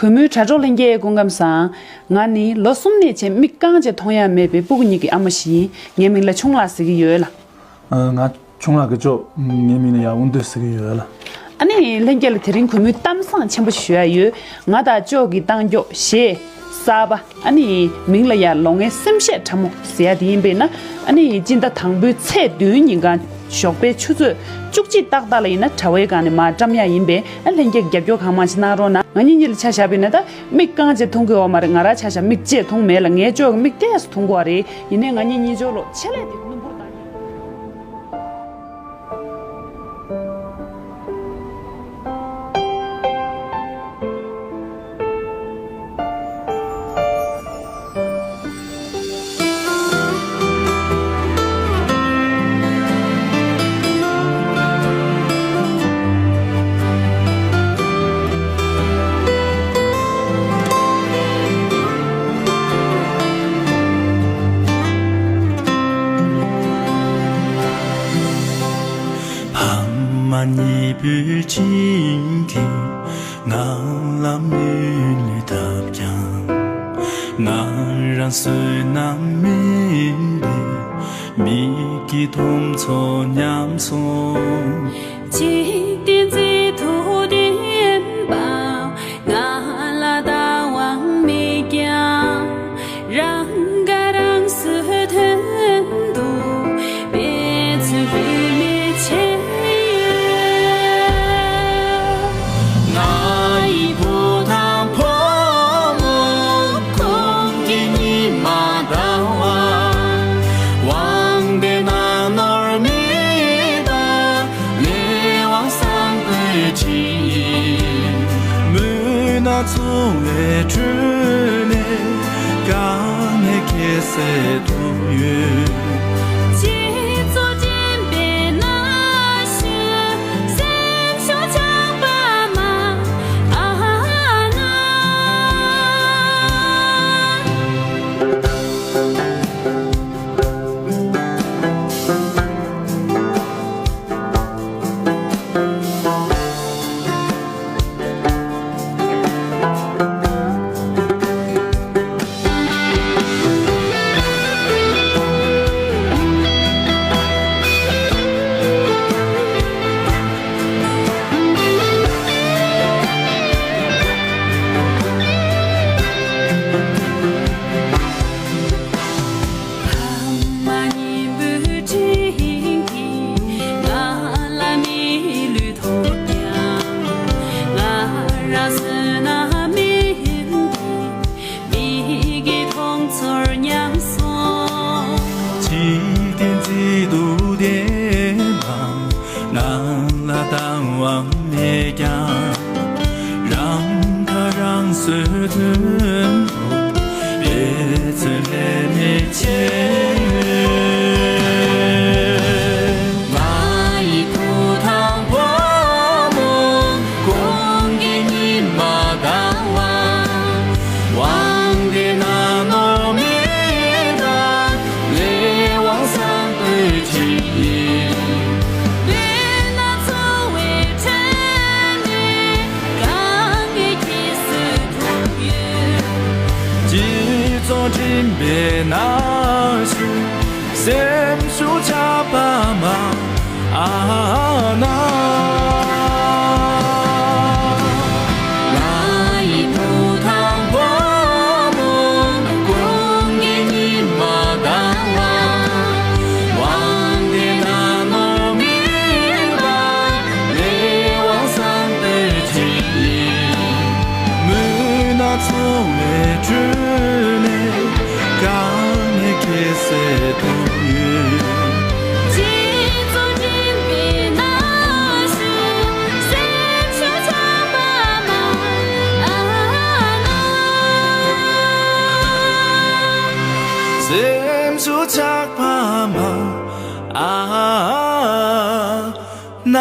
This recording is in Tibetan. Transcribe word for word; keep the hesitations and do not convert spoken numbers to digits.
གུས་མོས་དྲ་གྲོགས་ལྷན་རྒྱས་སྐུ་ཁམས་བཟང་། ང་ནི་ལོ་གསུམ་ནས་བྱས་མིག་རྐང་གཅིག་མཐོང་ཡ་མེད་པའི་སྤུ་གུ་གཉིས་ཀྱི་ཨ་མ་ཞིག་ཡིན། ངའི་མིང་ལ་ཆུང་ལགས་ཟེར་གྱི་ཡོད་ལགས། ཨ། ང་ཆུང་ལགས་ཀྱི་ཅོ། ངའི་མིང་ལ་ཡ་དབུ་མདོ་ཟེར་གྱི་ཡོད་ལགས། ཨ་ནི་ལྷན་རྒྱས་ལ་དེ་རིང་གུས་མོས་གཏམ་བཟང་ཆེན་པོ་ཞུ་ཡ་ཡོད། ང་དང་ཅོ་གི་རྟ་མགྱོགས་གཞས་གསར་པ། ཨ་ནི་མིང་ལ་ཡ་ལོ་ལྔའི་སེམས་བཤད་ཁྲ་མོ་ཟེར་ཡ་དེ་ཡིན་པས་ན། ཨ་ནི་སྤྱི་ཟླ་དང་པོའི་ཚེས་བདུན་ཉིན་གང་ཞོགས་པའི་ཆུ་ཚོད་བཅུ་གཅིག་ཏག་ཏག་ལ་ཡིན་ན་དྲ་བའི་སྒང་ནས་མར་བཀྲམ་ཡ་ཡིན་པས། ཨ། ལྷན་རྒྱས་རྒྱབ་སྐྱོར་གང་མང་ཞིག་གནང་རོགས་གནང་། ང་གཉིས་གཉིས་ལ་ཆ་བཞག་པས་ན་ད་མིག་རྐང་གཅིག་མཐོང་གི་ཡོད་མ་རེད། ང་རང་ཆ་བཞག་མིག་གཅིག་མཐོང་མེད་ལ། ངའི་ཅོ་གི་མིག་ཏོག་ཙམ་མཐོང་གི་ཡོད་རེད། ཡིན་ནའི་ང་གཉིས་གཉིས་ཆ་ལོ་ཆེ་ལས་དེ་སྣུམ་པོར་བཏང་གི། ཕ་མ་གཉིས་པོའི་བྱིན་གྱིས་ང་ལ་མི་ལུས་བཏབ་ཀྱང་། ང་རང་བསོད་ནམས་མིན་པས་མིག་གིས་མཐོང་ཚོར་ཉམས་སོང་། འཇིག་རྟེན་མཛེས་སྡུག་ལྡན་པ་ང་ལ་བདག་དབང་མེད་ཀྱང་། རང་ཁ་རང་གསོའི་དོན་དུ་འབད་བརྩོན་ལྷོད་མེད་བྱས་ཡོད། ང་ཡི་བུ་དང་བུ་མོ་ཁོང་གི་ཉི་མ་ཟླ་བ། དབང་ལྡན་ནག་ནོར་མེད་པ། ལས་དབང་བཟང་པོའི་བྱིན་གྱིས། མུན་ནག་འཚོ་བའི་ཁྲོད་ནས་དཀའ་ངལ་ཁྱད་བསད་ཐུབ་ཡོད། སྤྱི་ཚོགས་འགྲིམ་པའི་ན་གཞོན་སེམས་ཤུགས་ཆག་པ་མ་ཨ་ན། ཕ་མ་གཉིས་པོའི་དྲིན་གྱིས་ང་ལ་མི་ལུས་ཐོབ་ཀྱང་། ང་རང་བསོད་ནམས་མིན་པས་མིག་གིས་མཐོང་ཚོར་ཉམས་སོང་། འཇིག་རྟེན་མཛེས་སྡུག་ལྡན་པ་ང་ལ་བདག་དབང་མེད་ཀྱང་། རང་ཁ་རང་གསོའི་དོན་དུ་འབད་བརྩོན་ལྷོད་མེད་བྱས་ཡོད། ང་ཡི་བུ་དང་བུ་མོ་ཁོང་གི་ཉི་མ་ཟླ་བ། དབང་ལྡན་ནག་ནོར་མེད་པ། ལས་དབང་བཟང་པོའི་བྱིན་གྱིས། མུན་ནག་འཚོ་བའི་ཁྲོད་ནས་དཀའ་ངལ་ཁྱད་བསད་ཐུབ་ཡོད། སྤྱི་ཚོགས་འགྲིམ་པའི་ན་གཞོན་སེམས་ཤུགས་ཆག་པ་མ་ཨ་ན། ང་ཡི་བུ་དང་བུ་མོ་ཁོང་གི་ཉི་མ་ཟླ་བ། དབང་ལྡན་ནག་ནོར་མེད་པ། ལས་དབང་བཟང་པོའི་བྱིན་གྱིས། མུན་ནག་འཚོ་བའི་ཁྲོད་ནས་དཀའ་ངལ་ཁྱད་བསད་ཐུབ་ཡོད། སྤྱི་ཚོགས་འགྲིམ་པའི་ན་གཞོན་སེམས་ཤུགས་ཆག་པ་མ་ཨ་ན། སེམས་ཤུགས་ཆག་པ་མ་ཨ་ན།